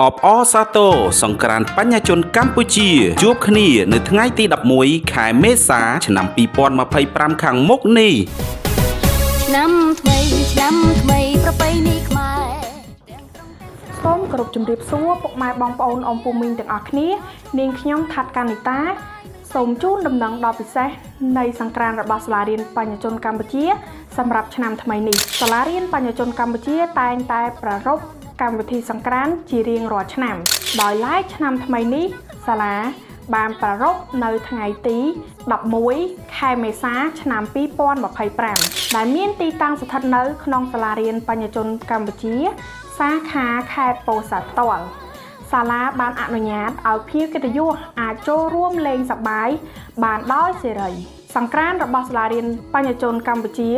អបអរសាទរសង្ក្រាន្តបញ្ញជនកម្ពុជា ជួបគ្នានៅថ្ងៃទី11ខែមេសា ឆ្នាំ2025ខាងមុខនេះ ឆ្នាំថ្មីឆ្នាំថ្មីប្រពៃណីខ្មែរ សូមគោរពជម្រាបសួរពុកម៉ែបងប្អូនអ៊ំពូមីងទាំងអស់គ្នានាងខ្ញុំថាត់កានីតាសូមជូនដំណឹងដ៏ពិសេសនៃសង្ក្រាន្តរបស់សាលារៀនបញ្ញជនកម្ពុជា សម្រាប់ឆ្នាំថ្មីនេះសាលារៀនបញ្ញជនកម្ពុជាតែងតែប្រារព្ធកម្មវិធីសង្ក្រាន្តជារៀងរាល់ឆ្នាំដោយឡែកឆ្នាំថ្មីនេះសាលាបានប្រារព្ធនៅថ្ងៃទី11ខែមេសាឆ្នាំ2025ដែលមានទីតាំងស្ថិតនៅក្នុងសាលារៀនបញ្ញជនកម្ពុជា សាខាខេត្តពោធិ៍សាត់ផ្ទាល់សាលាបានអនុញ្ញាតឲ្យភ្ញៀវកិត្តិយសអាចចូលរួមលេងសប្បាយបានដោយសេរី សង្ក្រាន្តរបស់សាលារៀនបញ្ញជនកម្ពុជា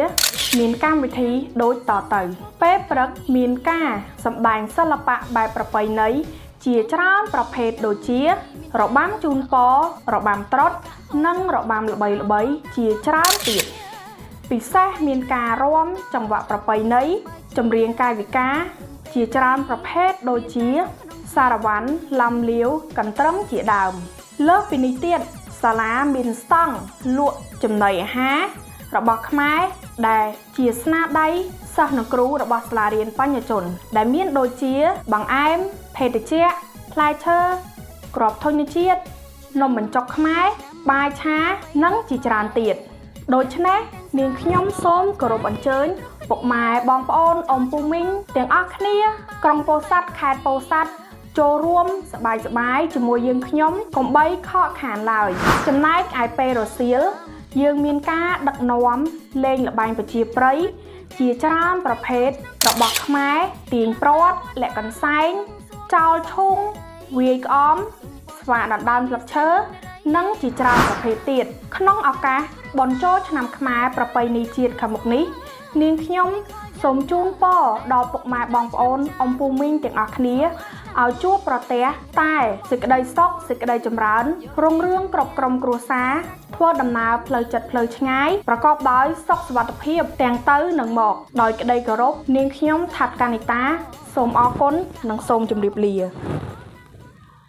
មានកម្មវិធីដូចតទៅ ពេលព្រឹកមានការសម្ដែងសិល្បៈបែបប្រពៃណីជាច្រើនប្រភេទដូចជា របាំជូនពររបាំត្រុដិនិងរបាំល្បីៗជាច្រើនទៀត ពិសេសមានការរាំចង្វាក់ប្រពៃណីចម្រៀងកាយវិការជាច្រើនប្រភេទដូចជា សារវ៉ាន់ឡាំលាវកន្ទ្រឹមជាដើម លើសពីនេះទៀតសាលាមានស្តង់លក់ចំណីអាហាររបស់ខ្មែរដែលជាស្នាដៃសិស្សនិងគ្រូរបស់សាលារៀនបញ្ញជន ដែលមានដូចជាបង្អែមភេសជ្ជៈផ្លែឈើគ្រាប់ធញ្ញជាតិនំបញ្ចុកខ្មែរបាយឆានិងជាច្រើនទៀតដូច្នេះនាងខ្ញុំសូមគោរពអញ្ជើញពុកម៉ែបងប្អូនអ៊ំពូមីងទាំងអស់គ្នាក្រុងពោធិ៍សាត់ខេត្តពោធិ៍សាត់ចូលរួមសប្បាយៗជាមួយយើងខ្ញុំកុំបីខកខានឡើយចំណែកឯពេលរសៀលយើងមានការដឹកនាំលេងល្បែងប្រជាប្រិយជាច្រើនប្រភេទរបស់ខ្មែរទាញព្រ័ត្រលាក់កន្សែងចោលឈូងវាយក្អមស្វាដណ្ដើមស្លឹកឈើនិងជាច្រើនប្រភេទទៀតក្នុងឱកាសបុណ្យចូលឆ្នាំខ្មែរប្រពៃណីជាតិខាងមុខនេះនាងខ្ញុំសូមជូនពរដល់ពុកម៉ែបងប្អូនអ៊ំពូមីងទាំងអស់គ្នាឲ្យជួបប្រទះតែសេចក្តីសុខសេចក្តីចម្រើនរុងរឿងគ្រប់ក្រុមគ្រួសារធ្វើដំណើរផ្លូវចិត្តផ្លូវឆ្ងាយប្រកបដោយសុខសុវត្ថិភាពទាំងទៅនិងមកដោយក្តីគោរពនាងខ្ញុំថាត់កានីតាសូមអរគុណនិងសូមជម្រាបលា។